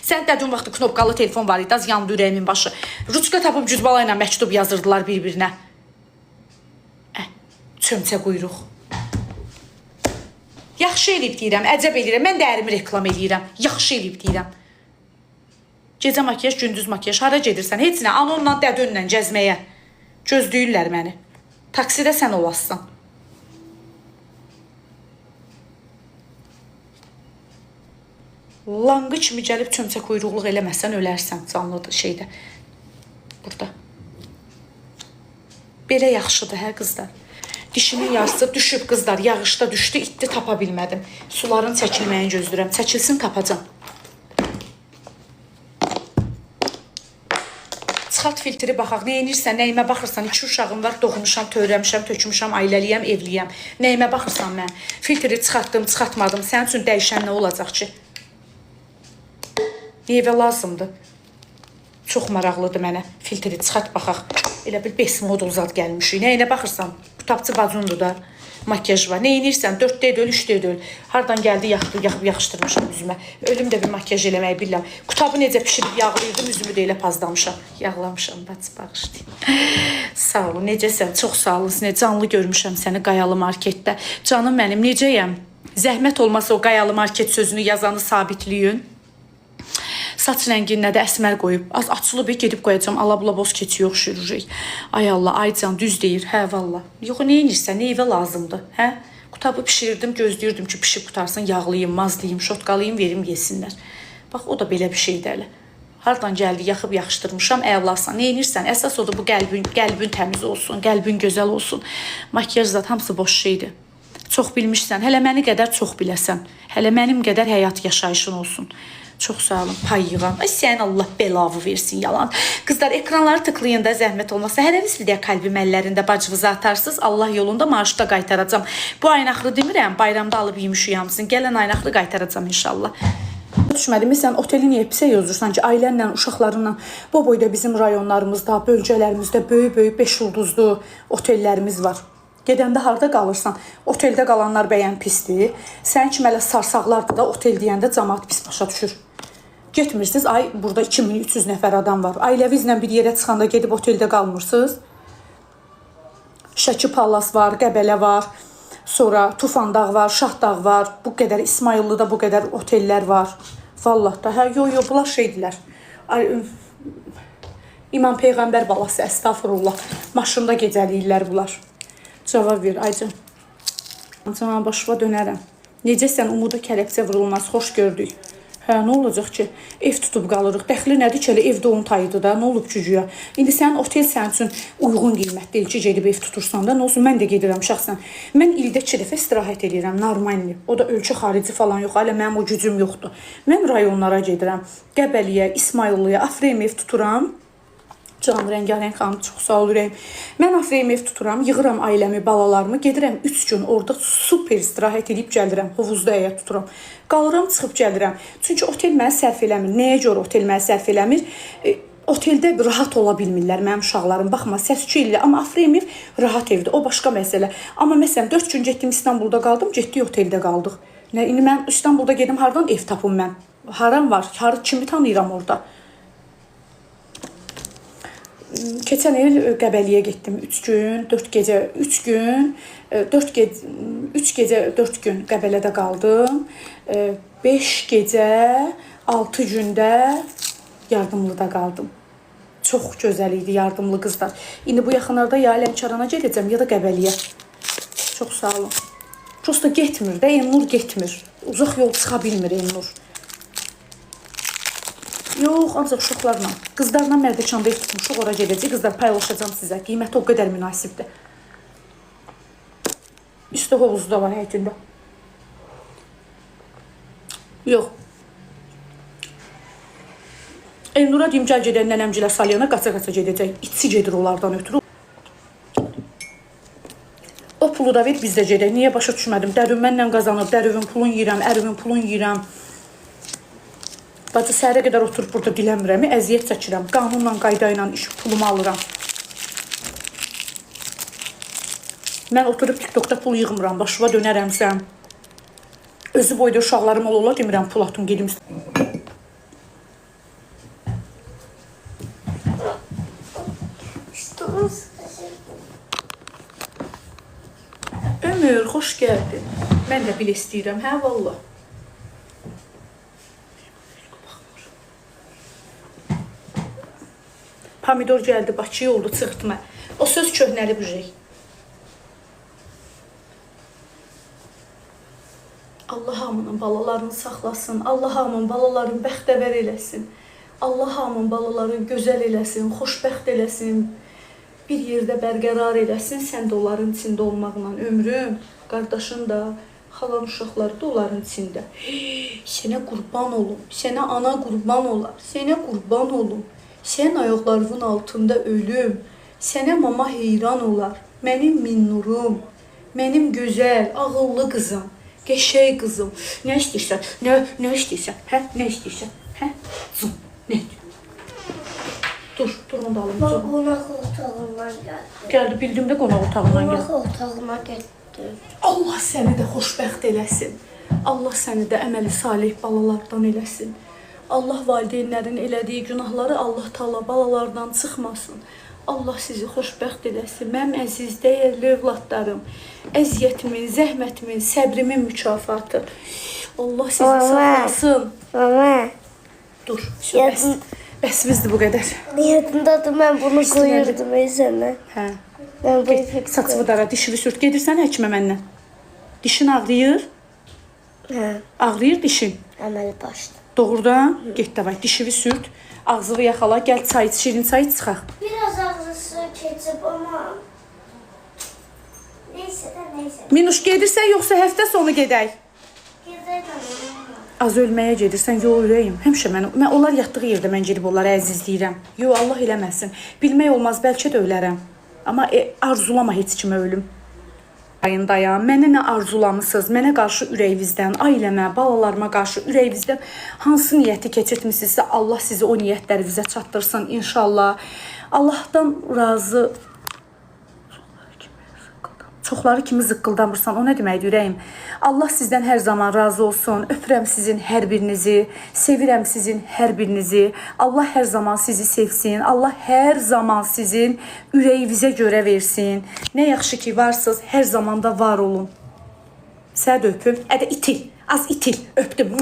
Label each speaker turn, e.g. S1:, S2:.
S1: Sən dədin vaxtı knopkalı telefon var idi, az yandı ürəyimin başı. Ruçka tapıb cüzbala ilə məktub yazırdılar bir-birinə. Çömçə quyruq. Yaxşı eləyib deyirəm, əcəb eləyirəm. Mən də ərimi reklam eləyirəm. Yaxşı eləyib deyirəm. Gecə makiyaj, gündüz makiyaj. Hara gedirsən? Heç nə. Anonla, dədönlə gəzməyə. Gözləyirlər məni. Taksidə sən olassan. Lanqı kimi gəlib çömçə quyruqluq eləməsən ölərsən canlı şeydə. Burada. Belə yaxşıdır hə qızlar. Dişimin yarısı düşüb qızlar, yağışda düşdü, itdi, tapa bilmədim. Suların çəkilməyini gözləyirəm. Çəkilsin, tapacam. Çıxart filtri baxaq. Nə edirsən, nəyimə baxırsan? İki uşağım var, doğmuşam, törəmişəm, tökmüşəm, ailəliyəm, evliyəm. Nəyimə baxırsan mən? Filtri çıxartdım, çıxartmadım. Sənin üçün dəyişən nə olacaq ki? Neyvə lazımdır? Çox maraqlıdır mənə. Filtri çıxart baxaq. Elə bil 5 modul zad gəlmişik. Nəyinə baxırsan? Qutabçı bacundur da. Makiyaj var. Nə edirsən? 4D deyil, 3D deyil. Hardan gəldi, yaxdı, yaxıb yaxışdırmışam üzümə. Ölüm də bir makiyaj eləməyi bilirəm. Qutabı necə pişirib yağlayırdım, üzümü də elə pazlamışam. Yağlamışam, bacı bağışlayın. Sağ olun, necəsən? Çox sağ olun. Nə canlı görmüşəm səni Qayalı marketdə. Canım mənim, necəyəm? Zəhmət olmasa o Qayalı market sözünü yazanı sabitləyin. Saç rənginə də əsmər qoyub. Az açılıb gedib qoyacağam. Ala-bula boz keçiyə oxşayırıq. Ay Allah, ay can düz deyir. Hə vallah. Yox, nə edirsən? Nə evə lazımdır? Hə? Qutabı pişirirdim, gözləyirdim ki, pişib qutarsın, yağlayım, mazlayım, şotqalayım, verim yesinlər. Bax, o da belə bir şeydir hələ. Hardan gəldi, yaxıb yaxışdırmışam, əlasan. Nə edirsən? Əsas odur bu qəlbin təmiz olsun, qəlbin gözəl olsun. Makiyaj zat hamısı boş şeydir. Çox bilmişsən, hələ məni qədər çox biləsən. Hələ mənim qədər həyat yaşayışın olsun. Çox sağ olun, pay yığan. Ay sən Allah belavı versin yalan. Qızlar ekranları tıklayın da zəhmət olmasa. Hərəniz bir də kalbim əllərində bacınızı atarsınız. Allah yolunda maaşı da qaytaracam. Bu ayın axırı demirəm, bayramda alıb yemişik hamısını. Gələn ayın axırı qaytaracam inşallah. Düşmədim. Sən oteli niyə pisə yozdursan ki, ailənlə, uşaqlarınla bu boyda bizim rayonlarımızda, bölgələrimizdə böyük-böyük 5 ulduzlu otellərimiz var. Gedəndə harda qalırsan? Oteldə qalanlar bəyən pisdir. Sən kimi elə sarsaqlardır da otel deyəndə camaat pis başa düşür. Getmirsiniz, ay burada 2300 nəfər adam var. Ailəvizlə bir yerə çıxanda gedib oteldə qalmırsınız. Şəki Palace var, Qəbələ var. Sonra Tufandağ var, Şahdağ var. Bu qədər İsmayıllıda bu qədər otellər var. Vallah da, hə, yo, yo, bunlar şeydilər. Ay, İmam Peyğəmbər balası, əstağfurullah. Maşında gecəliyirlər bunlar. Cavab ver, Aycan. Can, başıma dönərəm. Necəsən, Umuda kələpçə vurulmaz, xoş gördük. Hə, nə olacaq ki? Ev tutub qalırıq. Dəxli nədir ki, elə evdə onun tayıdır da. Nə olub ki, güya? İndi sənin otel sənin üçün uyğun qiymət deyil ki, gedib ev tutursan da. Nə olsun, mən də gedirəm şəxsən. Mən ildə 2 dəfə istirahət eləyirəm, normalni. O da ölkə xarici falan yox, hələ mənim o gücüm yoxdur. Mən rayonlara gedirəm. Qəbəliyə, İsmayıllıya, Afrem ev tuturam. Can rəngarəng xanım, çox sağ ol ürəyim. Mən Afrem ev tuturam, yığıram ailəmi, balalarımı, gedirəm 3 gün orada super istirahət edib gəlirəm. Hovuzda həyat tuturam. Qalıram, çıxıb gəlirəm. Çünki otel mənə sərf eləmir. Nəyə görə otel mənə sərf eləmir? Oteldə rahat ola bilmirlər mənim uşaqlarım. Baxma, səs-küy eləyir. Amma Afrem ev rahat evdir. O başqa məsələ. Amma məsələn 4 gün getdim İstanbulda qaldım, getdik oteldə qaldıq. Nə indi mən İstanbulda gedim hardan ev tapım mən? Haram var? Har kimi tanıyıram orada? Keçən il Qəbəliyə getdim 3 gün, 4 gecə, 3 gün, 4 gecə, 3 gecə, 4 gün Qəbələdə qaldım. 5 gecə, 6 gündə Yardımlıda qaldım. Çox gözəl idi Yardımlı qızlar. İndi bu yaxınlarda ya Lənkərana gedəcəm, ya da Qəbəliyə. Çox sağ olun. Prosta getmir də, Elnur getmir. Uzaq yol çıxa bilmir Elnur. Yox, ancaq uşaqlarla. Qızlarla Mərdəkanda ev tutmuşuq, ora gedəcək. Qızlar paylaşacağam sizə. Qiyməti o qədər münasibdir. Üstə hovuzu da var həyətində. Yox. Elnura deyim, gəl gedək nənəmgilə Salyana qaça-qaça gedəcək. İçi gedir onlardan ötürü. O pulu da ver, biz də gedək. Niyə başa düşmədim? Dərim mənlə qazanıb, dərimin pulunu yeyirəm, ərimin pulunu yeyirəm. Bacı səhərə qədər oturub burada dilənmirəm, əziyyət çəkirəm. Qanunla, qayda ilə iş pulumu alıram. Mən oturub TikTokda pul yığmıram, başıma dönərəmsə. Özü boyda uşaqlarım ola-ola demirəm pul atım gedim. Junior, xoş gəldin. Mən də bil istəyirəm, hə vallah. Pomidor gəldi Bakıya oldu çığırtma. O söz köhnəlib ujey. Allah hamının balalarını saxlasın. Allah hamının balalarını bəxtəvər eləsin. Allah hamının balalarını gözəl eləsin, xoşbəxt eləsin. Bir yerdə bərqərar eləsin. Sən də onların içində olmaqla ömrüm, qardaşın da, xalan uşaqları da onların içində. Hey, sənə qurban olum. Sənə ana qurban olar. Sənə qurban olum. Sənin ayaqlarının altında ölüm. Sənə mama heyran olar. Mənim minnurum, mənim gözəl, ağıllı qızım, qəşəng qızım. Nə istəyirsən? Nə istəyirsən? Hə? Nə istəyirsən? Hə? Zum. Nə? Dur, dur onu da alım.
S2: Ben qonaq otağından geldim.
S1: Gəldi, bildim də qonaq otağından gəldi.
S2: Qonaq otağına getdim.
S1: Allah səni də xoşbəxt eləsin. Allah səni də əməli salih balalardan eləsin. Allah valideynlərin elədiyi günahları Allah Taala balalardan çıxmasın. Allah sizi xoşbəxt eləsin. Mənim əziz, dəyərli övladlarım, əziyyətimin, zəhmətimin, səbrimin mükafatı. Allah sizi
S2: Mama.
S1: saxlasın.
S2: Mama.
S1: Dur, bəs. Bəsimizdir bu qədər.
S2: Yadındadır ben bunu koyurdum sənə.
S1: Hə.
S2: Ben bu ipi
S1: Saçımı dara, dişini sürt. Gedirsən həkimə məndən. Dişin ağrıyır?
S2: Hə,
S1: Ağrıyır dişin.
S2: əməli başladı.
S1: Doğrudan get davay, dişini sürt, ağzını yaxala, gəl çay iç, şirin çay iç, çıxaq.
S2: Biraz ağrısı keçib ama neyse de neyse.
S1: Minuş gedirsən yoxsa həftə sonu gedək?
S2: Gedelim.
S1: Az ölməyə gedirsən, yo ürəyim. Həmişə mən onlar yatdığı yerdə mən gedib onları əzizləyirəm. Yo Allah eləməsin. Bilmək olmaz, bəlkə də ölərəm. Amma arzulama heç kimə ölüm. Ayın dayan, mənə nə arzulamısınız, mənə qarşı ürəyinizdən, ailəmə, balalarıma qarşı ürəyinizdən hansı niyyəti keçirtmisinizsə, Allah sizi o niyyətlərinizə çatdırsın inşallah. Allahdan razı. Çoxları kimi zıqqıldamırsan, o nə deməkdir ürəyim? Allah sizdən hər zaman razı olsun. Öpürəm sizin hər birinizi, sevirəm sizin hər birinizi. Allah hər zaman sizi sevsin. Allah hər zaman sizin ürəyinizə görə versin. Nə yaxşı ki varsınız, hər zaman da var olun. Səni də öpüm. Ədə itil, az itil. Öpdüm.